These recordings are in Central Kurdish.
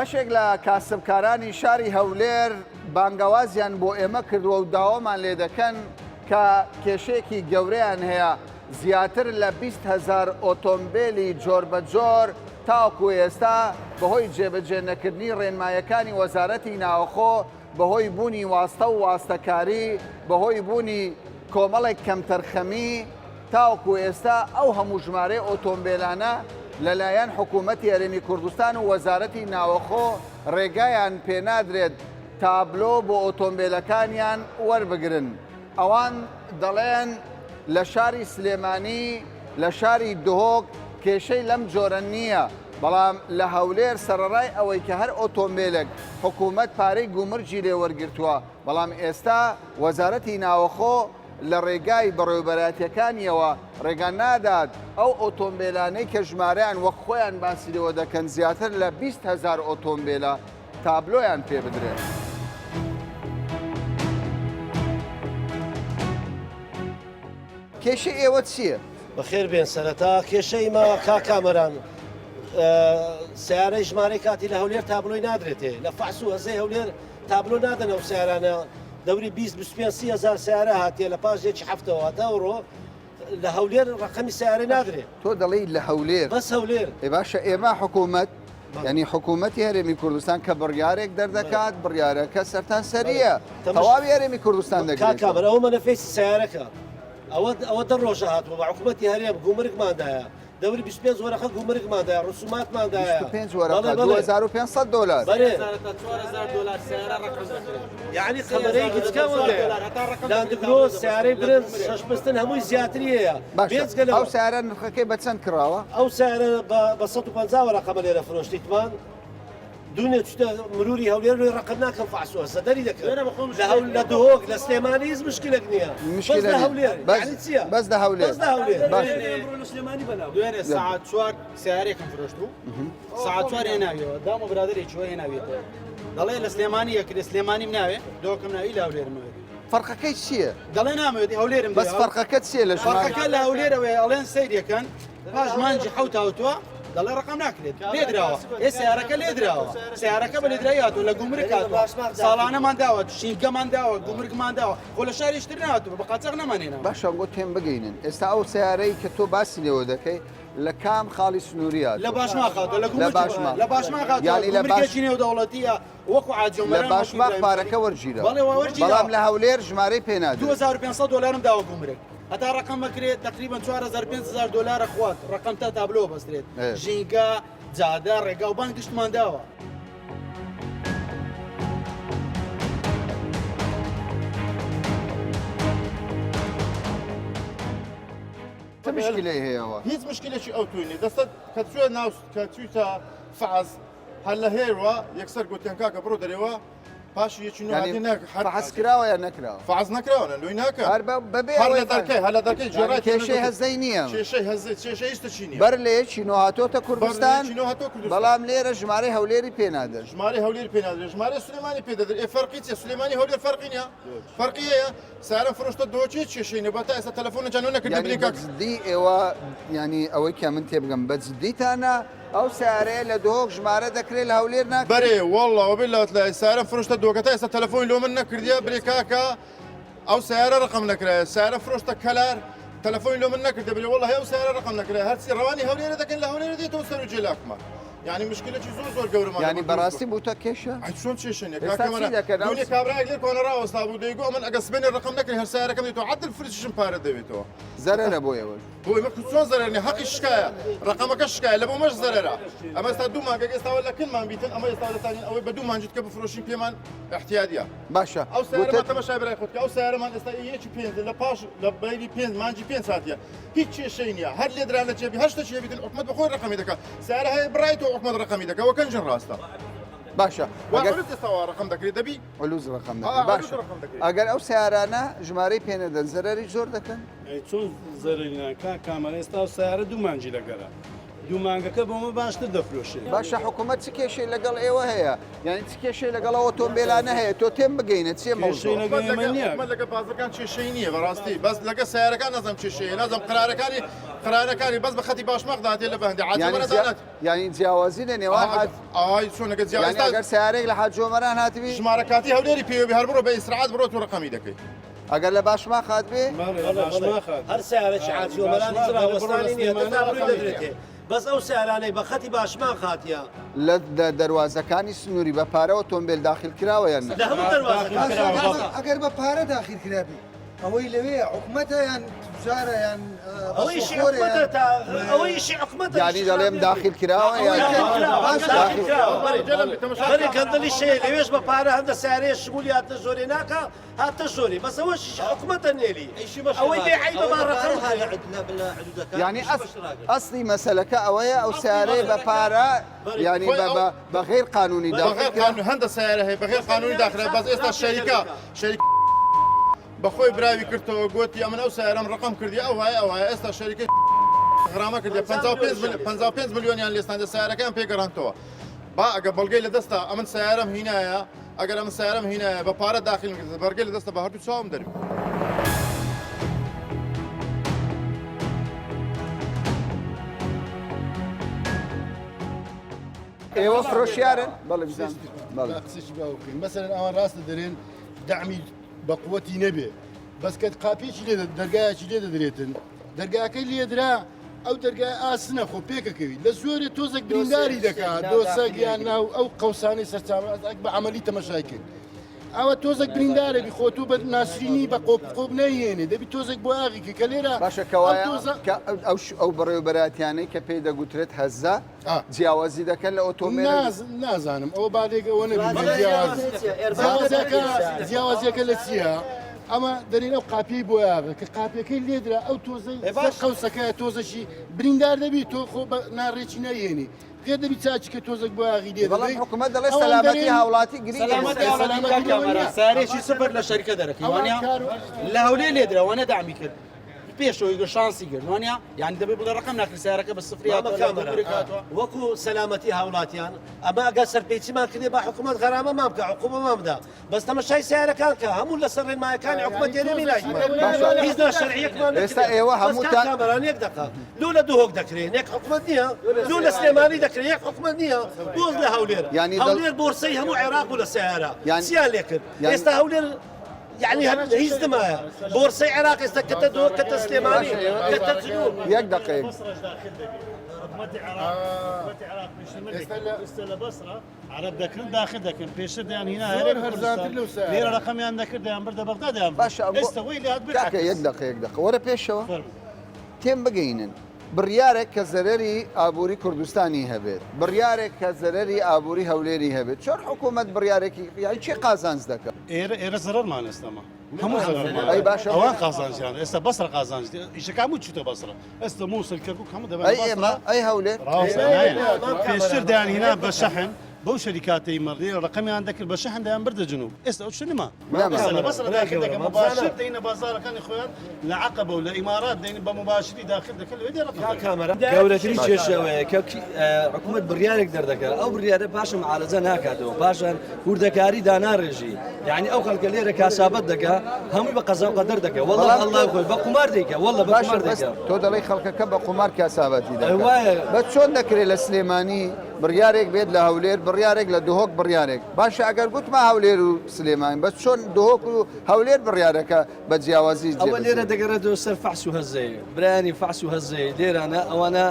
بەشێک لە کاسبکارانی شاری هەولێر بانگەوازیان بۆ ئێمە کردووە و داوامان لێ دەکەن کە کێشەیەکی گەورەیان هەیە زیاتر لە 20 هەزار ئۆتۆمبێلی جۆربەجۆر تاوەکو ئێستا بەهۆی جێبەجێ نەکردنی ڕێنمایەکانی وەزارەتی ناوەخۆ بەهۆی بوونی واستە و واستەکاری بەهۆی بوونی کۆمەڵێک کەمتەرخەمی تاوەکو ئێستا ئەو هەموو ژمارەی ئۆتۆمبێلانە لەلایەن حکوومەتی هەرێمی کوردستان و وەزارەتی ناوەخۆ ڕێگایان پێنادرێت تابلۆ بۆ ئۆتۆمبێلەکانیان وەربگرن. ئەوان دەڵێن لە شاری سلێمانی، لە شاری دهۆک کێشەی لەم جۆرە نییە، بەڵام لە هەولێر سەرەڕای ئەوەی کە هەر ئۆتۆمبێلێک حکوومەت پارەی گومرگی لێ وەرگرتووە، بەڵام ئێستا وەزارەتی ناوەخۆ لە ڕێگای بەڕێوەبەرایەتیەکانیەوە ڕێگا نادات ئەو ئۆتۆمبێلانەی کە ژمارەیان وەک خۆیان باسی لێوە دەکەن زیاتر لە 20 هەزار ئۆتۆمبێلە تابلۆیان پێ بدرێت. کێشەی ئێوە چییە؟ بەخێر بێن سەرەتا کێشەی مە کاک کامەران سیارەی ژمارەی کاتی لە هەولێر تابلۆی نادرێتێ لە فەحس و هەزەی هەولێر تابلۆ نادەن ئەو سیارانە دەوری 20 25 سی هەزار سیارە هاتیە لە پاش یەکی هەفتەوە هەتا ئەوڕۆ لە هەولێر ڕقەمی سیارە نادرێ تۆ دەڵێی لە هەولێر بەس هەولێر ئێ باشە ئێمە حکوومەت ینی حکوومەتی هەرێمی کوردستان کە بڕیارێک دەردەکات بڕیارەکە سەرتان سەریە تەواوی هەرێمی کوردستان دەگرێت کامەران ئەوە مەنەفێسی سیارەکە ئەوە ئەوە دە ڕۆژە هاتووە بە حکوومەتی هەرێم گومرگماندایە دەوری 25 وەرەقە گومرگماندایە ڕسوماتماندایە 25 وەرەقە 2500 دلار بەرێ یعنی قەمەرەی گچکە لاندگرۆ سیارەی برنج شەش پستن هەمووی زیاتری هەیە بێجگە لەوە. ئەو سیارە نرخەکەی بە چەند کڕاوە؟ ئەو سیارە بە 150 وەرەقەمە لێرە فرۆشتیتمان دوونێ چوتە مروری هەولێر لۆی ڕقم ناکەم فەحس و هەسە دەری دەکەن لە هەول لە دهۆک لە سلێمانی هیچ مشکلێک نییە بەس لە هەولێر یعنی چییە بەس لە هەولێر بەس لە هەولێر باش دوێنێ سەعات چوار سیارێکم فرۆشت بوو سەعات چوار هێناویەوە دام و برادێکی هێناویەتەوە دەڵێ لە سلێمانی یەکرێ سلێمانیم ناوێ دۆکم ناوی لە هەولێرمەوێت فەرقەکەی چییە؟ دەڵێ نامەوێت هەولێرم بەس فەرقەکە چییە لە فەرقەکە لە هەولێرەوەی ئەڵێن سەیرەکەن پاش مانجی حەوت هاوتووە دەڵێ ڕقم ناکرێت لێدراوە ئێ سیارەکە لێدراوە سیارەکە بە لێدرای هاتووە لە گومرک هاتووە ساڵانەمان داوە شینکەمان داوە گومرگمان داوە خۆ لە شاریش تر نهاتووە بە قاچاغ نەمانێنەوە باشە بۆ تێم بگەینن ئێستا ئەو سیارەی کە تۆ باسی لێوە دەکەی لە کام خاڵی سنووری هاتووە؟ لە باشماخ هاتووە لە لە باشماخ لە باشماخ هاتووە یانی لە باش گومرگێکی نێودەوڵەتیە وەکو عاجۆ لە باشماخ پارەکە وەرگیرا بەڵام لە هەولێر ژمارەی پێ نادرێت. 2500 دۆلارم داوە گومرگ هەتا ڕقم بکرێت تقریبا 4000 5000 دۆلارە خوات ڕقم تا تابلۆ بەسترێت ژینگە جادە ڕێگا و بان گشتمان داوە. چ مشکلەی هەیەوە؟ هیچ مشکلێکی ئەو توی نیە دەستت کە چوە ناو کە چویتە فەعز هەر لە هێروە یەکسەر گوتیان کاکە بڕۆ دەرێوە پاشی یەکی نۆ یعنی هاتێ ناک هەر فەحس کراوە یان نەکراوە؟ فەحس نەکراوە نە لۆی ناکە هەر بە بەبێ هەر لە ئەوەی دەرکەی هەر لە دەرکەی یعنی جێڕای کێشەی هەزەی نییە کێشەی هەزەی کێشەی هیچ شتێکی نییە بەر لە یەکی نۆ هاتۆتە بەر لە کوردستان یەکی نۆ هاتۆ کوردستان بەڵام لێرە ژمارەی هەولێری پێ نادەن ژمارەی هەولێر پێ نادرێت ژمارەی سلێمانی پێ دەدرێت ئێ فەرقی چیە سلێمانی هەولێر فەرقی نییە فەرقی هەیە سارە فرۆشتە دۆچی کێشەی نیە با تا ئێستا تەلەفۆنە جانۆ نەکردی یعنی بری بە کاک جدی ئێوە یعنی ئەوەی کە من تێبگەم بە جدیتانە ئەو سیارەیە لە دهۆک ژمارە دەکرێت لە هەولێر ناکرێت؟ بەرێ واللە وباللە وتلای سارە فرۆشتە دۆکە تا ئێستا تەلەفۆنی لۆ من نەکردیە برێ کاکە ئەو سیارە ڕقم نەکرایە سارە فرۆشتە کەلار تەلەفۆنی لۆ من نەکردە برێ واللە ئەو سیارە ڕقم نەکرایە هەرچی ڕەوانی هەولێرە دەکەن لە هەولێرە دێتەوە سەر و جێلاکمان یعنی مشکلێکی زۆر زۆر گەورەمان یعنی بەڕاستی بووتە کێشە ئەی چۆن کێشە نیە ئێستا کاکە چی مەلا دەکەن؟ ئەو دوێنێ کابرایەک لێر کۆنە ڕاوەستا بوو دەیگۆ من ئەگە سبەینێ ڕقم نەکرێ هەر سیارەکەم دێتەوە عەدل فرششم پارە دەوێتەوە زەرەرە بۆ ئێوەش. بۆ ئێمە کو چۆن زەرەر نیە حەقی شکایە ڕقەمەکە شکایە لە بۆ مەش زەرەرە ئەمە ئێستا دوو مانگێک ئێستاوە لە کنمان بیتن ئەمە ئێستا دەتانین ئەوەی بە دوو مانجیت کە بفرۆشین پێمان احتیادیە باشە ئەو سیارەمان وتت تەمەشای برای خۆت کە ئەو سیارەمان ئێستا یەکی پێنج لە پاش لە بەینی پێنج مانجی پێنج هاتیە هیچ کێشەی نییە هەر لێدران لە جێبی هەر شتێکی هەبیتن حکومەت بە خۆی ڕقەمی دەکات سیارە هەیە بڕای تۆ حکومەت ڕقەمی دەکا وە کەنجن ڕاستە باشە وا ئەگەر عروض ئێستا وا ڕقم دەکرێت دەبی علوز ڕقم آه، دەکرێت عروض باشە ڕقم دەکرێت ئەگەر ئەو سیارانە ژمارەی پێ نەدەن زەرەری زۆر دەکەن ئەی چۆن زەرەری نا کاک کامەران ئێستا ئەو سەیارە دوو مانگی لەگەرە. دوو مانگەکە بۆ مە باشتر دەفرۆشێ. باشە حکومەت چ کێشەی لەگەڵ ئێوە هەیە؟ یانی چ کێشەی لەگەڵ ئەو ئۆتۆمبێلانە هەیە؟ تۆ تێم بگەینە چیە مەوزوع؟ کێشەی لەگەڵ ئێمە نییە. حکومەت لەگەڵ بازرگان کێشەی نییە بەڕاستی بەس لەگە سەیارەکان نازانم کێشەی هەیە نازانم قرارەکانی قرارەکانی بەس بە خەتی باشماخ داتێ لە بەهندی عادی یانی وەرە جیا دانات یانی جیاوازی لە نێوان حاج ئای چۆن لەگە یانی جیاوازی ئەگەر سەیارەیەک لە حاجی ئۆمەران هاتبی ژمارە کاتی هەولێری پێوە بێ هەر بڕۆ بە ئیسراعات بڕۆ تۆ ڕەقەمی دەکەی. ئەگەر لە باشماخ هاتبێ؟ بەڵێ لە باشماخ هاتبێ. هەر سەیارەکی حاجی ئۆمەران هیچ ڕاوەستانی نییە دەتا ڕووی دەدرێتێ بەس ئەو سەیارانەی بە خەتی باشماخ هاتیە. لە دەروازەکانی سنووری بە پارە ئۆتۆمبێل داخیل کراوە یان نا؟ لە هەموو دەروازەکان کراوە. ئەگەر بە پارە داخیل کرابی ئەوەی لەوێیە حکومەتە یان تجارە یان ئەوە ئیشی حکومەتە تا ئەوە ئیشی حکومەتە یانی دەڵێم داخیل کراوە یان داخیل کراوە بەڵێ گەندەڵی شەیە لەوێش بە پارە هەندە سیارەیە شمولی هاتنە زۆرێ ناکا هاتە زۆرێ بەس ئەوەش ئیشی حکومەتە نێلی ئەوەی بێ عەیبە با ڕەقەم یانی ئەسڵی مەسەلەکە ئەوەیە ئەو سیارەیە بە پارە یانی بە غیر قانونی داخل کرا هەندە سیارە هەیە بە غیر قانونی داخلە بەس ئێستا شەریکە شەریک بەخۆی براوی کردەوە گۆتی ئەمن ئەو سەیارەم ڕەقەم کردی ئەوهایە ئەوهایە ئێستا شەریکەی غرامە کردی 55 ملیۆنیان لێستاندە سەیارەکەیان پێ گەڕاندەوە با ئەگە بەڵگەی لە دەستە ئەمن سەیارەم هینایە ئەگەر ئەمن سەیارەم هینایە بە پارە داخلم کرد بەرگەی لە دەستە بە هەردوو چاوم دەربی. ئێوە فرۆشیارن؟ بەڵێ بزانم. بەڵێ. قسەکی باو بکەین مەسەلەن ئەوان ڕاستە دەرێن دەعمی بە قوتی نەبێ بەس کە قاپیەکی لێ دەرگایەکی لێ دەدرێتن دەرگاکەی لێدرا ئەو دەرگای ئاسنە خۆ پێکەکەوی لە زۆرێ تۆزێک برینداری دەکات دۆسەک یان ناو ئەو قەوسانەی سەرچاوە بە عملی تەمەشای کرد ئەوە تۆزێک بریندارە بی خۆ تو بە ناسرینی بە قۆپ قۆپ نەیێنێ دەبی تۆزێک بۆ ئاغی کە لێرە باشە کەوایە ئەو بەڕێوەبەراتیانەی کە پێی دەگوترێت هەزە جیاوازی دەکەن لە ئۆتۆمبێل؟ نازانم ئەوە بادێک ئەوە نەبی جیاوازیەکە لە چییە؟ ئەمە دەرین ئەو قاپی بۆیاغە کە قاپیەکەی لێدرا ئەو تۆزەی قەوسەکە تۆزەشی بریندار دەبی تۆ خۆ بە ناڕێکی نەیێنی غێر دەبی چاچی کە تۆزێک بۆیاغی لێ بەڵام حکوومەت دەڵێ سەلامەتی هاوڵاتی گرنگە. سارێکی سفر لە شەریکە دەرەکەی وانە لە هەولێر لێدرا وانە دامی کرد پێشەوەی گە شانسی گرت وانە یانی دەبێ بڵێ ڕقم ناکرێ سیارەکە بە سفری مامە کامەران وەکو سەلامەتی هاوڵاتیان ئەمە ئەگەر سەرپێچیمان کردێ با حکوومەت غەرامەمان بکە عقوبەمان بدا بەس تەمەشای سیارەکان کە هەموو لەسەر ڕێنمایەکانی حکوومەت تێنێ هیچ ناشەرعیەکمان ئێستا ئێوە هەمووتان کامەران یەک دەقە لۆ لە دهۆک دەکرێن یەک حکوومەت نییە لۆ لە سلێمانی دەکرێت یەک حکوومەت نییە بۆز لە هەولێر یانی هەولێر بۆرسەی هەموو عێراق بوو لە سیارە چیان لێ کرد ئێستا هەولێر یەعنی هەر هیچ نمایە بۆرسەی عێراق ئێستا کەتە دهۆک کەتە سلێمانی کەتە جنوب یەک دەقەیەک. ئێستا لە بەسرە عەرەب دەکرن داخل دەکەن پێشتر دەیان هینا هەرێم کوردستان لێرە ڕەقەمیان دەکرد دەیان بردە بەغدا دەیان باشە ئێستا وەی لێ هات کاکە یەک دەقە یەک دەقە وەرە پێشەوە تێم بگەینن بڕیارێک کە زەرەری ئابووری کوردستانی هەبێت بڕیارێک کە زەرەری ئابووری هەولێری هەبێت چۆن حکوومەت بڕیارێکی یانی چی قازانج دەکات؟ ئێرە ئێرە زەرەرمان ئێستاما هەموو زەرەرمان ئەی باشە ئەوان قازانجیان ئێستا بەسرە قازانج ئیشەکە هەموو چووتە بەسرە ئێستا مووسڵ کەرکوک هەموو دەبەن ئەی ئێمە ئەی هەولێر ڕاستە پێشتر دەیان هینا بە شەحن بەو شەریکاتەی مەڕێ ڕقمیان دەکرد بە شەحن دەیان بردە جنوب ئێستا ئەو شتە نەما لە بەسرە داخل دەکەن مباشر دەینە بازاڕەکانی خۆیان لە عەقەبە و لە ئیمارات دەین بە مباشری داخل دەکەن لەوێ دێ ڕەقم دەکەن. گەورەترین کێشە ئەوەیە کە حکوومەت بڕیارێک دەردەکات ئەو بڕیارە پاشان معالەجە ناکاتەوە پاشان وردەکاری داناڕێژی یعنی ئەو خەڵکە لێرە کاسابەت دەکا هەمووی بە قەزا و قەدەر دەکا وەڵڵا ئەڵڵا خۆی بە قومار دەیکا وەڵڵا بە باشە قومار بەس دەیکا تۆ دەڵێی خەڵکەکە بە قومار کاسابەتی دەکات وایە. بەس چۆن دەکرێت لە سلێمانی بڕیارێک بێت لە هەولێر بڕیارێک لە دهۆک بڕیارێک باشە ئەگەر گوتما هەولێر و سلێمانی بەس چۆن دهۆک و هەولێر بڕیارەکە بە جیاوازی ئەوە لێرە جێبەجێ دەگەڕێتەوە سەر فەحس و هەزەیە برایانی فەحس و هەزەیە لێرانە ئەوانە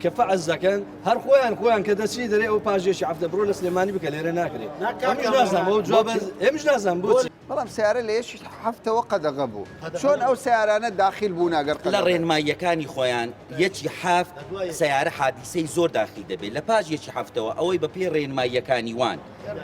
کە فەعز دەکەن هەر خۆیان خۆیان کە دەچی دەرێ ئەو پاژێکی عەفتە بڕۆ لە سلێمانی بکە لێرە ناکرێ ئەمیش نازانم ئەو جوابە ئێمش نازانم بۆچی. بەڵام سەیارە لە یەکی هەفتەوە قەدەغە بوو چۆن ئەو سەیارانە داخیل بوون ئەگەر لە قەدەغە ڕێنماییەکانی خۆیان یەکی حەفت سەیارە حادیسەی زۆر داخیل دەبێت لە پاش یەکی حەفتەوە ئەوەی بە پێی ڕێنماییەکانی وان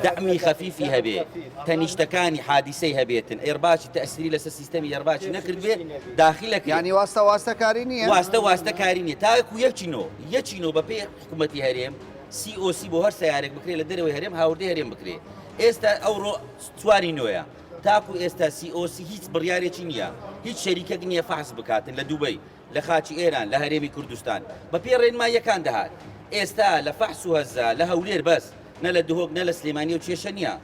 دەعمی خەفیفی هەبێ تەنیشتەکانی حادیسەی هەبێتن ئێرباکی تەئسیری لەسەر سیستەمی ئێرباکی نەکردبێ داخیل ئەکرێ. یانی واستە واستە کاری نییە؟ واستە واستە کاری نییە تاکو یەکی نۆ یەکی نۆ بە پێی حکوومەتی هەرێم سی ئۆ سی بۆ هەر سەیارێک بکرێ لە دەرەوەی هەرێم هاوردەی هەرێم بکرێ ئێستا ئەوڕۆ چواری نۆیە. تاکو ئێستا COC هیچ بڕیارێکی نییە هیچ شەریکەک نییە فەحس بکاتن لە دوبەی لە خاکی ئێران لە هەرێمی کوردستان بە پێی ڕێنماییەکان دەهات ئێستا لە فەحس و هەزە لە هەولێر بەس نە لە دهۆک نە لە سلێمانی و کێشە نییە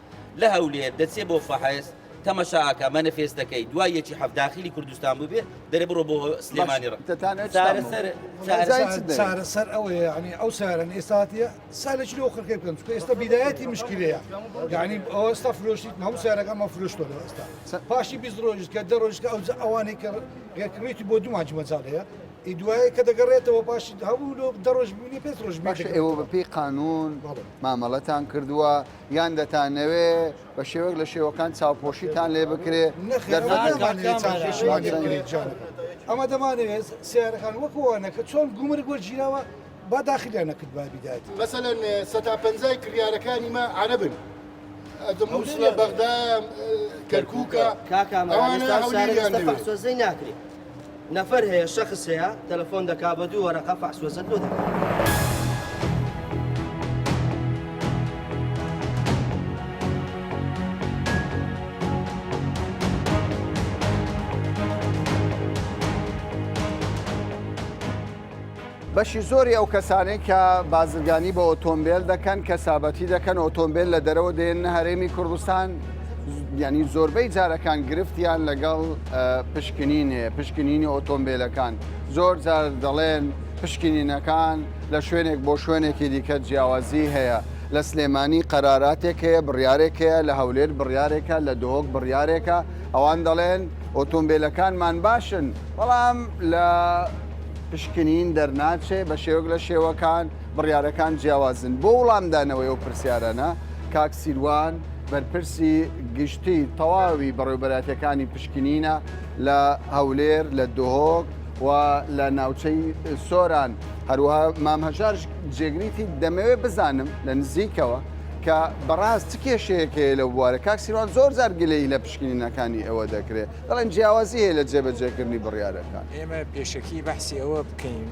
لە هەولێر دەچێ بۆ فەحس تەمەشا ئەکا مەنەفێستەکەی دوای یەکی حەفت داخلی کوردستان بووبێ دەرێ بڕۆ بۆ سلێمانی ڕ چارەسەر چارەسەر ئەوەیە یعنی ئەو سارن ئێستا هاتیە سالێکی لۆ خەرکەی بکەن چونکە ئێستا بیدایەتی مشکلەیە یعنی ئەو ئێستا فرۆشتی هەموو سارەکانمان فرۆشتۆ لە ئێستا پاشی 20 ڕۆژ کە دە ڕۆژ کە ئەو ئەوانەی کە ڕێکڕیتی بۆ دوو مانگی مەجال هەیە ئی دوایە کە دەگەڕێتەوە پاشی هەموو لۆ دە ڕۆژ ببینی پێنج ڕۆژ باشە ئێوە بەپێی قانون مامەڵەتان کردووە یان دەتانەوێ بە شێوەیەک لە شێوەکان چاوپۆشیتان لێ بکرێ ئەمە دەمانەوێت سیارەکان وەکوانە کە چۆن گومرگ وەرگیراوە با داخلیان نەکرد با بیدات. مەسەلەن سەتا پەنجای کڕیارەکانی مە عەرەبن ئەدە موسڵە بەغدا کەرکوکە ئەوانە هەولێریان دەوێت. فەحسوەزەی ناکرێ نەفەر هەیە شەخس هەیە تەلەفۆن دەکا بە دوو وەرەقە فەحسوەزەت لۆ دەکا. بەشی زۆری ئەو کەسانەی کە بازرگانی بە ئۆتۆمبێل دەکەن کەسابەتی دەکەن ئۆتۆمبێل لە دەرەوە دێنە هەرێمی کوردستان ینی زۆربەی جارەکان گرفتیان لەگەڵ پشکنین هەیە پشکنینی ئۆتۆمبیلەکان زۆر جار دەڵێن پشکنینەکان لە شوێنێک بۆ شوێنێکی دیکە جیاوازی هەیە لە سلێمانی قەراراتێک هەیە بڕیارێک هەیە لە هەولێر بڕیارێکە لە دهۆک بڕیارێکە ئەوان دەڵێن ئۆتۆمبیلەکانمان باشن بەڵام لە پشکنین دەرناچێ بە شێوەک لە شێوەکان بڕیارەکان جیاوازن بۆ وڵامدانەوەی ئەو پرسیارانە کاک سیروان بەرپرسی گشتی تەواوی بەڕێوبەراتەکانی پشکنینە لە هەولێر لە دهۆک و لە ناوچەی سۆران هەروەها مام هەژار جێگریتی دەمەوێت بزانم لە نزیکەوە کە بەڕاست چ کێشەیەک هەیە لەو بوارە کاک سیروان زۆر جار گلەیی لە پشکنینەکانی ئێوە دەکرێت دەڵێن جیاوازی هەیە لە جێبەجێکردنی بڕیارەکان. ئێمە پێشەکی بەحسی ئەوە بکەین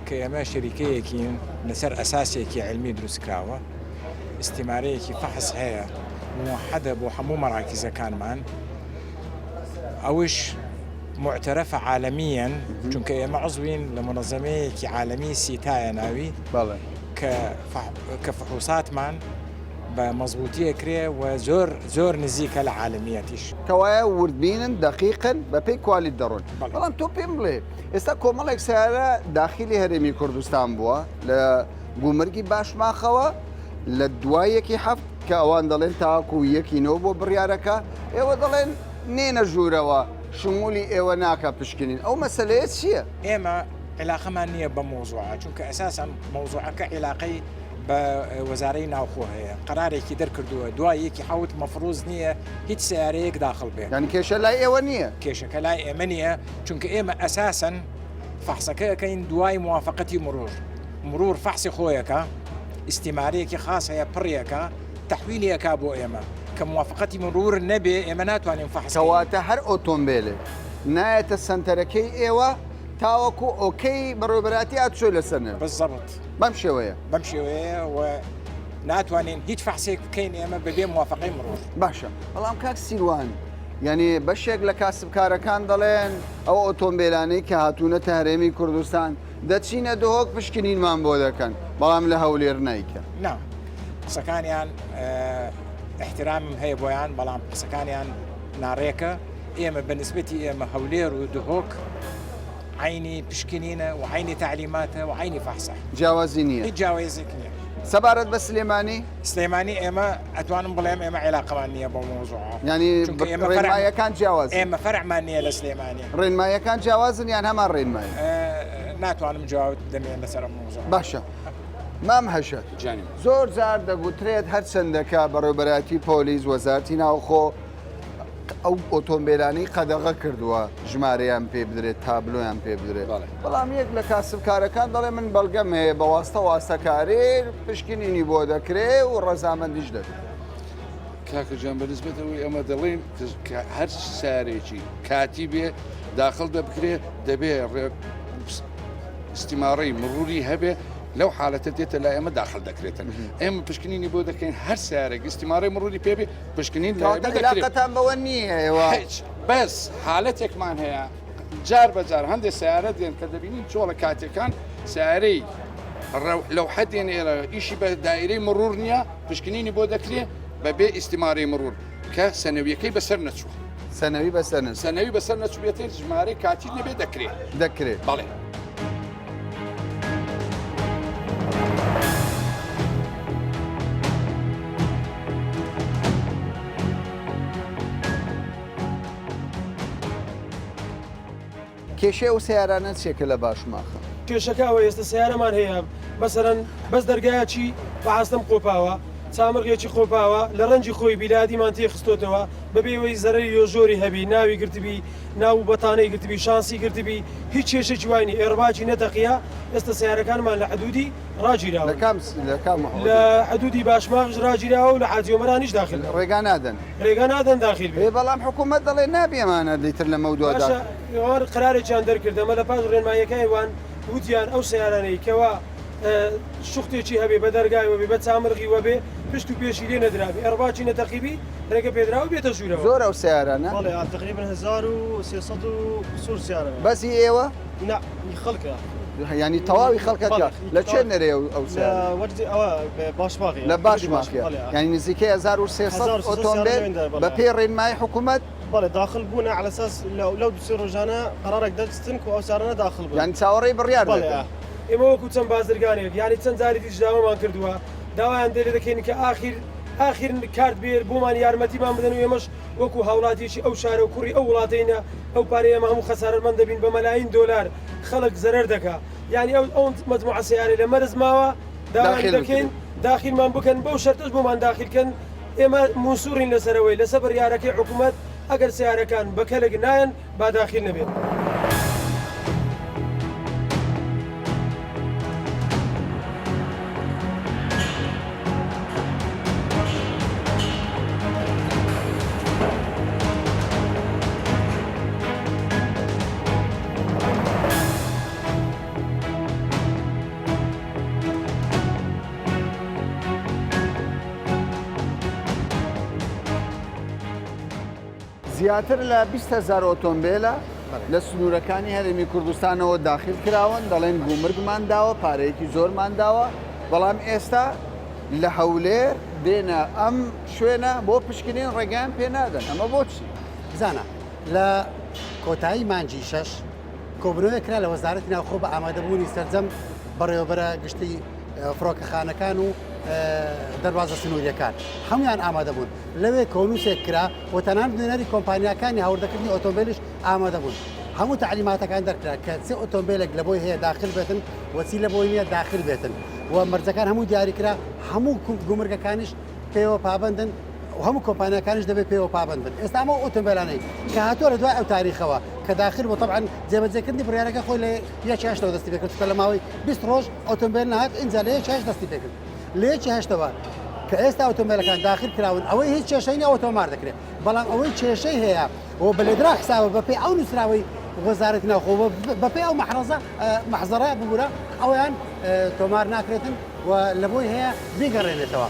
کە ئێمە شەریکەیەکین لەسەر ئەساسێکی عیلمی دروست کراوە، ئیستیمارەیەکی فەحس هەیە موحەدە بۆ هەموو مەراکیزەکانمان، ئەوش موعتەرەفە عالەمییەن، چونکە ئێمە عوزوین لە مونەزەمەیەکی عالەمی سیتایە ناوی کە فحوساتمان بە مەزبووتی ئەکرێ و زۆر زۆر نزیکە لە عالەمیەتیش. کەوایە وردبینن، دەقیقن، بەپێی کوالیت دەڕۆن. بەڵام تۆ پێم بڵێ ئێستا کۆمەڵێک سەیارە داخیلی هەرێمی کوردستان بووە لە گومرگی باشماخەوە لە دوای یەکی حەفت کە ئەوان دەڵێن تاکو یەکی نۆ بۆ بڕیارەکە ئێوە دەڵێن نێنە ژوورەوە شمولی ئێوە ناکە پشکنین ئەو مەسەلەیە چییە؟ ئێمە عیلاقەمان نییە بەم مەوزوعە چونکە ئەساسەن مەوزوعەکە عیلاقەی بە وەزارەی ناوخۆ هەیە قەرارێکی دەرکردووە دوای یەکی حەوت مەفروز نییە هیچ سیارەیەک داخل بێ یانی کێشە لای ئێوە نییە کێشەکە لای ئێمە نییە چونکە ئێمە ئەساسەن فەحسەکە ئەەکەین دوای موافقەتی مرور مرور فەحسی خۆیەکە ئیستیمارەیەکی خاص هەیە پڕیەکە تەحویلیەکە بۆ ئێمە کە موافقەتی مرور نەبێ ئێمە ناتوانین فەحس کەواتە هەر ئۆتۆمبیلێک نایەتە سەنتەرەکەی ئێوە تاوەکو ئۆکەی بەڕێوەبەرایەتی هاتوچۆی لەسەر نەبێت. بالضبط. بەم شێوەیە. بەم شێوەیە و ناتوانین هیچ فەحسێک بکەین ئێمە بەبێ موافقەی مرۆڤ. باشە بەڵام کاک سیروان یعنی بەشێک لە کاسبکارەکان دەڵێن ئەو ئۆتۆمبیلانەی کە هاتوونەتە هەرێمی کوردستان دەچینە دهۆک پشکنینمان بۆ دەکەن بەڵام لە هەولێر نایکەن. نا قسەکانیان احترامم هەیە بۆیان بەڵام قسەکانیان ناڕێکە ئێمە بە نسبەتی ئێمە هەولێر و دهۆک عەینی پشکنینە و عەینی تەعلیماتە و عەینی فەحسە. جیاوازی نییە؟ هیچ جیاوازێک نییە. سەبارەت بە سلێمانی؟ سلێمانی ئێمە ئەتوانم بڵێم ئێمە عیلاقەمان نییە بەو مەوزوعە. یانی چونکە ئێمە فەرع ڕێنماییەکان جیاوازن؟ ئێمە فەرعمان نییە لە سلێمانی. ڕێنماییەکان جیاوازن یان هەمان ڕێنمایین؟ ناتوانم جواب بدەمێ لەسەر ئەم مەوزوعە. باشە مام هەژار زۆر جار دەگوترێت هەرچەندەکە بەڕێوەبەرایەتی پۆلیس وەزارەتی ناوخۆ ئەو ئۆتۆمبیلانەی قەدەغە کردووە ژمارەیان پێ بدرێت تابلۆیان پێ بدرێت بەڵام یەک لە کاسبکارەکان دەڵێ من بەڵگەم هەیە بە واستە واستەکارێ پشکنینی بۆ دەکرێ و ڕەزامەندیش دەبێت. کاکە گیان بە نسبەت ئەوەی ئەمە دەڵێین کە هەر سارێکی کاتی بێ داخل دەبکرێ دەبێ ئیستیماڕەی مڕوری هەبێ. لەو حالەتە دێتە لای ئێمە داخل دەکرێتن ئێمە پشکنینی بۆ دەکەین هەر سیارێک ئیستیمارەی مڕوری پێ بێ پشکنین لای ئێمە دەکرێت. علاقەتان بەوە نییە ئێوە؟ هیچ بەس حالەتێکمان هەیە جار بە جار هەندێک سیارە دێن کە دەبینین چۆڵە کاتەکان سیارەی لەوحە دێن ئێرە ئیشی بە دایرەی مڕور نییە پشکنینی بۆ دەکرێ بەبێ ئیستیمارەی مڕور کە سەنەویەکەی بەسەر نەچووە. سەنەوی بەسەر نەچوو. سەنەوی بەسەر نەچووبێتێ ژمارەی کاتی نەبێ دەکرێ. دەکرێ. بەڵێ. کێشەی ئەو سەیارانە چیە کە لە باشماخن؟ کێشەکە ئەوەیە ئێستا سەیارەمان هەیە مەسەلەن بەس دەرگایەکی بە عاستەم قۆپاوە چامرغێکی قۆپاوە لە ڕەنگی خۆی بیلادیمان تێ خستۆتەوە بەبێ ئەوەی زەرەری یۆژۆری هەبی ناوی گرتبی ناو و بەتانەی گرتبی شانسی گرتبی هیچ کێشەکی وای نیە ئێڕباکی نەتەقیە ئێستا سەیارەکانمان لە حدودی ڕاگیراون لە کام لە کام حدود؟ لە حدودی باشماخیش ڕاگیراوە و لە حاجی ئۆمەرانیش داخل ڕێگا نادەن. ڕێگا نادەن داخیل بێ. ئێ بەڵام حکوومەت دەڵێ نابێ ئەمانە ئیتر لەمەودوا باشە داخل. ئەوان قەرارێکیان دەرکرد ئەمە لە پاش ڕێنماییەکانی وان وتیان ئەو سەیارانەی کەوا شوختێکی هەبێ بە دەرگای وەبێ بە چامرغی وەبێ پشت و پێشی لێ نەدرابێ ئەڕباکی نەتەقیبی ڕێگە پێدراوە بێتە ژوورەوە. زۆرە ئەو سەیارانە؟ بەڵێ تەقریبەن 1300 و قسوور سیارە. بەس هی ئێوە؟ نا هی خەڵکە. یانی تەواوی خەڵکەکە لە چێ نەرێ ئەو سەیارە؟ لە وەرزی ئەوە باشماخی. لە باشماخیە یانی نزیکەی 1300 ئۆتۆمبێل بە پێی ڕێنمایی حکوومەت؟ بەڵێ داخل بوونە عەلە ئەساس لەو دوو سێ ڕۆژانە قەرارێک دەرچن کو ئەو سیارانە داخل بن. یانی چاوەڕێی بڕیار دەکەن. ئێمە وەکو چەند بازرگانێک یانی چەند جاری دیش داوامان کردووە داوایان لێ دەکەین کە ئاخیر ئاخیر کارت بێر بۆمان یارمەتیمان بدەن و ئێمەش وەکو هاوڵاتیەکی ئەو شارە و کوڕی ئەو وڵاتەینە ئەو پارەی ئێمە هەموو خەسارەتمەند دەبین بە مەلاین دۆلار خەڵک زەرەر دەکا یانی ئەو ئەو مەجموعە سەیارەی لە مەرز ماوە داوایان داخیل دەکەین بکرێت. داخیلمان بکەن بەو شەرتەش بۆمان داخیل کەن ئێمە موسوڕین لەسەرەوەی لەسەر بڕیارەکەی حکومەت ئەگەر سەیارەکان بە کەلک نایەن با داخیل نەبێت. زیاتر لە 20 هەزار ئۆتۆمبێلە لە سنوورەکانی هەرێمی کوردستانەوە داخل کراون، دەڵێن گومرگمان داوە، پارەیەکی زۆرمان داوە، بەڵام ئێستا لە هەولێر دێنە ئەم شوێنە بۆ پشکنین ڕێگەیان پێ نادەن، ئەمە بۆچی؟ بزانە لە کۆتایی مانگی شەش کۆبوونەوەیەک کرا لە وەزارەتی ناوخۆ بە ئامادەبوونی سەرجەم بەڕێوەبەرە گشتی فڕۆکەخانەکان و دەروازە سنووریەکان هەمویان ئامادە بوون لەوێ کۆنووسێک کرا و تەنانەت نوێنەری کۆمپانیاکانی هاوردەکردنی ئۆتۆمبیلیش ئامادە بوون هەموو تعلیماتەکان دەرکرا کە چه ئۆتۆمبیلێک لە بۆی هەیە داخل بێتن و چی لە بۆی نییە داخل بێتن و مەرجەکان هەموو دیاریکرا هەموو گومرگەکانیش پێوە پابندن و هەموو کۆمپانیاکانیش دەبێت پێوە پابند بن ئێستا ئەمە ئۆتۆمبیلانەی کە هاتووە لە دوای ئەو تاریخەوە کە داخل بۆ طبعا جێبەجێکردنی بڕیارەکە خۆی لە یەکی هەشتەوە دەستی پێکرد چونکە لە ماوەی 20 ڕۆژ ئۆتۆمبیل نهات ئینجا لە یەکی هەشت دەستی پێکرد لە یەکی هەشتەوە کە ئێستا ئۆتۆمبیلەکان داخل کراون ئەوەی هیچ کێشەی نییە ئەوە تۆمار دەکرێت بەڵام ئەوەی کێشەی هەیە و بە لێدرا حسابە بەپێی ئەو نووسراوەی وەزارەتی ناوخۆ بەپێی ئەو مەحرەزە مەحزەرە ببورە ئەویان تۆمار ناکرێتن و لە بۆی هەیە بیگەڕێنێتەوە.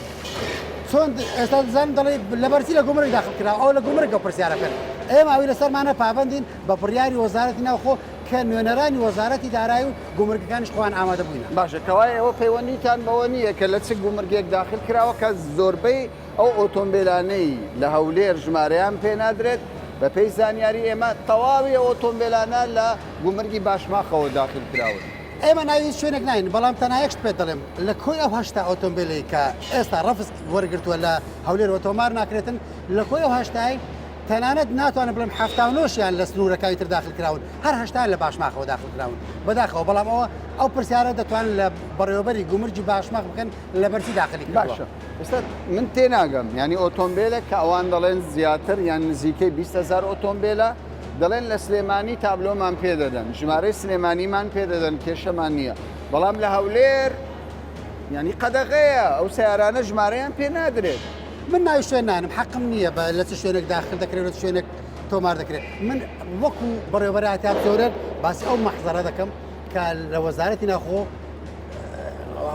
چۆن ئێستا دەزانم دەڵێ لەبەرچی لە گومرگ داخل کرا ئەو لە گومرگ ئەو پرسیارە بکەن ئێمە ئەوی لەسەرمانە پابەندین بە بڕیاری وەزارەتی ناوخۆ کە نوێنەرانی وەزارەتی دارایی و گومرگەکانیش خۆیان ئامادە بووینە. باشە کەوایە ئێوە پەیوەندیتان بەوە نییە کە لە چ گومرگێک داخل کراوە کە زۆربەی ئەو ئۆتۆمبێلانەی لە هەولێر ژمارەیان پێ نادرێت بەپێی زانیاری ئێمە تەواوی ئەو ئۆتۆمبێلانە لە گومرگی باشماخەوە داخل کراون. ئێمە ناوی هیچ شوێنێک ناین، بەڵام تەنها یەک شت پێت دەڵێم، لە کۆی ئەو 80 ئۆتۆمبێلەی کە ئێستا ڕەفز وەرگرتووە لە هەولێر وە تۆمار ناکرێتن، لە کۆی ئەو هەشتای تەنانەت ناتوانم بڵێم 79 شیان لە سنوورەکانی تر داخل کراون، هەر هەشتایان لە باشماخەوە داخل کراون. بەداخەوە، بەڵام ئەوە ئەو پرسیارە دەتوانن لە بەڕێوەبەری گومرگی باشماخ بکەن لەبەرچی داخلی کردووە. باشە ئێستا من تێناگەم، یانی ئۆتۆمبێلێک کە ئەوان دەڵێن زیاتر یان نزیکەی 20 هەزار ئۆتۆمبێلە، دەڵێن لە سلێمانی تابلۆمان پێ دەدەن، ژمارەی سلێمانیمان پێ دەدەن کێشەمان نییە، بەڵام لە هەولێر یانی قەدەغەیە ئەو سەیارانە ژمارەیان پێ نادرێت. من ناوی شوێن نانم، حەقم نییە بە لە چ شوێنێک داخل دەکرێت و لە چ شوێنێک تۆمار دەکرێت. من وەکو بەڕێوەبەرایەتی هاتوچۆ هەولێر باسی ئەو مەحزەرە دەکەم کە لە وەزارەتی ناوخۆ.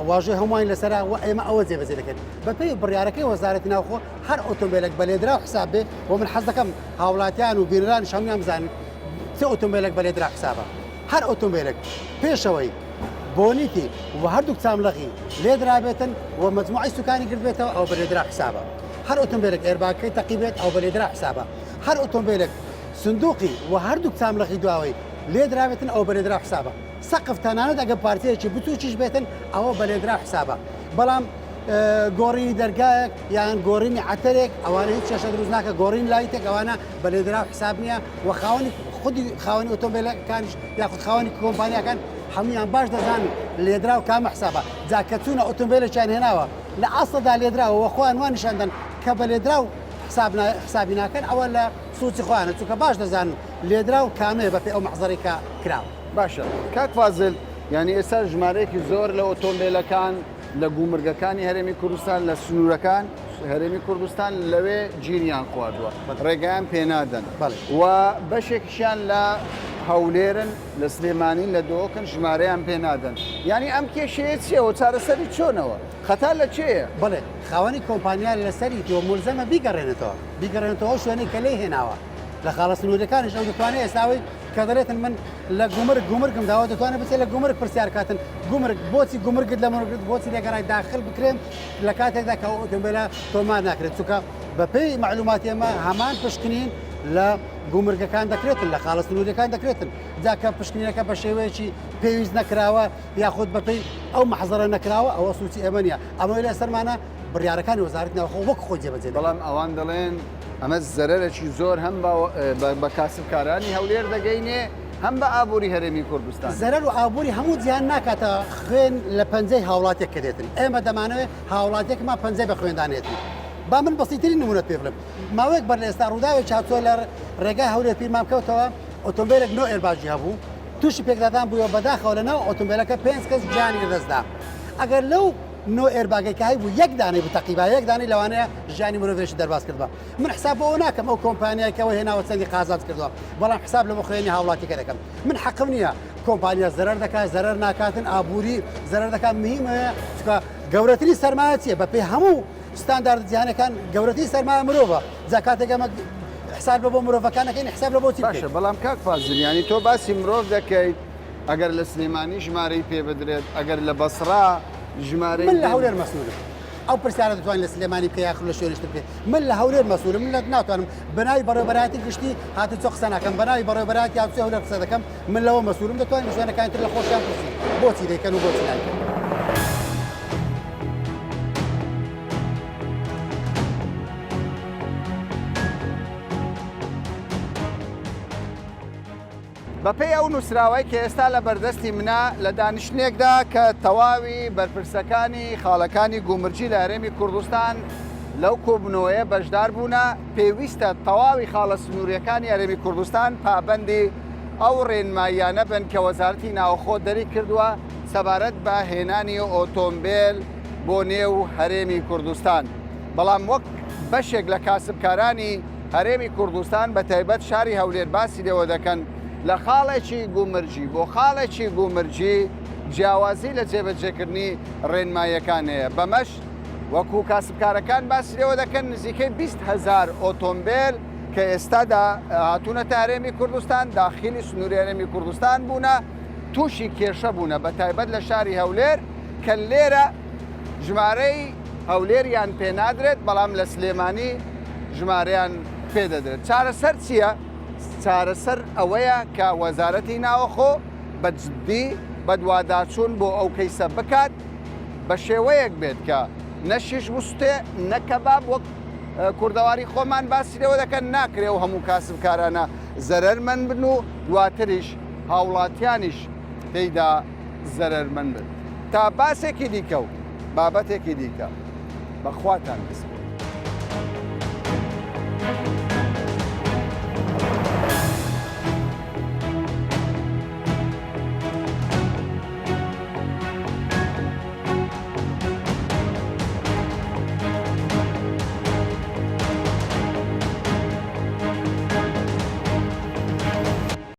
واژۆی هەمووانی لەسەرە و ئێمە ئەوە جێبەجێ دەکەین. بەپێی بڕیارەکەی وەزارەتی ناوخۆ هەر ئۆتۆمبێلێک بە لێدراو حساب بێ و من حەز دەکەم هاوڵاتیان و بینەرانیش هەموویان بزانن چ ئۆتۆمبێلێک بە لێدراو حسابە. هەر ئۆتۆمبێلێک پێشەوەی بۆنیتی و هەردووک چاملەغی لێدرابێتن و مەجموعەی سوکانی گرتبێتەوە ئەوە بە لێدراو حسابە. هەر ئۆتۆمبێلێک ئێرباگەکەی تەقیبێت ئەوە بە لێدراو حسابە. هەر ئۆتۆمبێلێک سندوقی و هەردووک چاملەغی دواوەی لێدرابێتن ئەوە بە لێدراو حسابە. سەقف تەنانەت ئەگەر پارچەیەکی بچووکیش بێتن ئەوە بە لێدراو حسابە. بەڵام گۆڕینی دەرگایەک یان گۆڕینی عەتەرێک ئەوانە هیچ کێشە دروست ناکە، گۆڕین لایتێک ئەوانە بە لێدراو حساب نییە و خاوەنی خودی خاوەنی ئۆتۆمبیلەکانیش یاخود خاوەنی کۆمپانیاکان هەمویان باش دەزانن لێدراو کامە حسابە. جا کە چوونە ئۆتۆمبیلێکیان هێناوە لە ئاستدا لێدراوە و خۆیان وا نیشاندەن کە بە لێدراو حساب حسابی ناکەن ئەوە لە سوچی خۆیانە، چونکە باش دەزانن لێدراو کامەیە بەپێی ئەو مەحزەرەی کە کراوە. باشە کاک فازل یانی ئێستا ژمارەیەکی زۆر لە ئۆتۆمبیلەکان لە گومرگەکانی هەرێمی کوردستان لە سنوورەکان هەرێمی کوردستان لەوێ گیریان خواردووە ڕێگایان پێنادەن و بەشێکیشیان لە هەولێرن لە سلێمانین لە دۆکن ژمارەیان پێنادەن یانی ئەم کێشەیە چیەوە چارەسەری چۆنەوە خەتا لە کێیە؟ بەڵێ خاوەنی کۆمپانیا لەسەری تۆ مولزەمە بیگەڕێنێتەوە بیگەڕێنێتەوە ئەو شوێنەی کە لێی هێناوە لە خاڵە سنووریەکانیش ئەو دەتوانێت ئێستاوەی کە دەڵێتن من لە گومرگ گومرگم داوە دەتوانێت بچێت لە گومرگ پرسیار کاتن گومرگ بۆچی گومرگت لە مرگت بۆچی لێگەڕای داخل بکرێن لە کاتێکدا کە ئەو ئۆتۆمبیلە تۆمار ناکرێت چونکە بەپێی معلوماتی ئێمە هەمان پشکنین لە گومرگەکان دەکرێتن لە خاڵە سنووریەکان دەکرێتن جا کە پشکنینەکە بە شێوەیەکی پێویست نەکراوە یاخود بەپێی ئەو مەحزەرە نەکراوە ئەوە سوچی ئێمە نییە ئەمەی لەسەرمانە بڕیارەکانی وەزارەتی ناوخۆ وەک خۆی جێبەجێ دەکەین. بەڵام ئەوان دەڵێن ئەمە زەرەرێکی زۆر هەم بە کاسبکارانی هەولێر دەگەینێ هەم بە ئابووری هەرێمی کوردستان. زەرەر و ئابووری هەموو جیهان ناکاتە خوێن لە پەنجەی هاوڵاتیەک کە دێتن. ئێمە دەمانەوێت هاوڵاتیەکمان پەنجەی بە خوێندا نێتن. با من بەسیترین نموونەت پێ بڵێم. ماوەیەک بەر لە ئێستا ڕووداوێکی هاتووە لە ڕێگای هەولێر پیرمام کەوتەوە، ئۆتۆمبێلێک نۆ ئێرباگی هەبوو، تووشی پێکدادان بوویەوە، بەداخەوە لەناو ئۆتۆمبێلەکە پێنج کەس گیانی لەدەستدا. ئەگەر لەو نۆ ئێرباگەی کە هەیبوو یەک دانەی بتەقیبا یەک دانەی لەوانەیە ژیانی مرۆڤێکی دەرباز کردبا. من حساب بۆ ئەوە ناکەم ئەو کۆمپانیای کە ئەوەی هێناوە چەندی قازانج کردووە، بەڵام حساب لە بۆ خوێنی هاوڵاتیەکە دەکەم. من حەقم نییە کۆمپانیا زەرەر دەکات زەرەر ناکاتن ئابووری زەرەر دەکات مهمەیە چونکە گەورەترین سەرمایە چییە بەپێی هەموو ستانداردە جیهانەکان گەورەترین سەرمایە مرۆڤە جا کاتێک ئەمە حساب لە بۆ مرۆڤەکان نەکەین حساب لە بۆ چی باشە بەڵام کاک فازل یانی تۆ باسی مرۆڤ دەکەیت ئەگەر لە سلێمانی ژمارەی پێ بدرێت ئەگەر لە بەسڕا ژمارەی من لە هەولێر مەسئولم ئەو پرسیارە دەتوانین لە سلێمانی بکە یاخود لە شوێنیش تر بکەیت من لە هەولێر مەسئولم من ناتوانم بەناوی بەڕێوەبەرایەتی گشتی هاتوچۆ قسە ناکەم بەناوی بەڕێوەبەرایەتی هاتوچۆی هەولێر قسە دەکەم من لەوە مەسئولم دەتوانین لە شوێنەکانی تر لە خۆشیان پرسی بۆچی دەیکەن و بۆچی نایکەن. بەپێی ئەو نووسراوەی کە ئێستا لە بەردەستی منە لە دانیشتنێکدا کە تەواوی بەرپرسەکانی خاڵەکانی گومرگی لە هەرێمی کوردستان لەو کۆبوونەوەیە بەشدار بوونە، پێویستە تەواوی خاڵە سنوورییەکانی هەرێمی کوردستان پابەندی ئەو ڕێنماییانە بن کە وەزارەتی ناوخۆ دەریکردووە سەبارەت بە هێنانی ئۆتۆمبێل بۆ نێو هەرێمی کوردستان. بەڵام وەک بەشێک لە کاسبکارانی هەرێمی کوردستان بە تایبەت شاری هەولێر باسی لێوە دەکەن لە خاڵێکی گومرگی بۆ خاڵێکی گومرگی جیاوازی لە جێبەجێکردنی ڕێنماییەکان هەیە بەمەش وەکو کاسبکارەکان باسی لێوە دەکەن نزیکەی 20 هەزار ئۆتۆمبێل کە ئێستادا هاتوونەتە هەرێمی کوردستان داخلی سنووری هەرێمی کوردستان بوونە تووشی کێشە بوونە بە تایبەت لە شاری هەولێر کە لێرە ژمارەی هەولێریان پێنادرێت بەڵام لە سلێمانی ژمارەیان پێدەدرێت چارەسەر چییە؟ چارەسەر ئەوەیە کە وەزارەتی ناوەخۆ بە جدی بەدواداچوون بۆ ئەو کەیسە بکات بە شێوەیەک بێت کە نە شیش بسوتێ نە کەباب وەک کوردەواری خۆمان باسی لێوە دەکەن ناکرێ و هەموو کاسبکارانە زەرەرمەند بن و دواتریش هاوڵاتیانیش تێیدا زەرەرمەند بن تا باسێکی دیکە و بابەتێکی دیکە بە خواتان بسپێرم.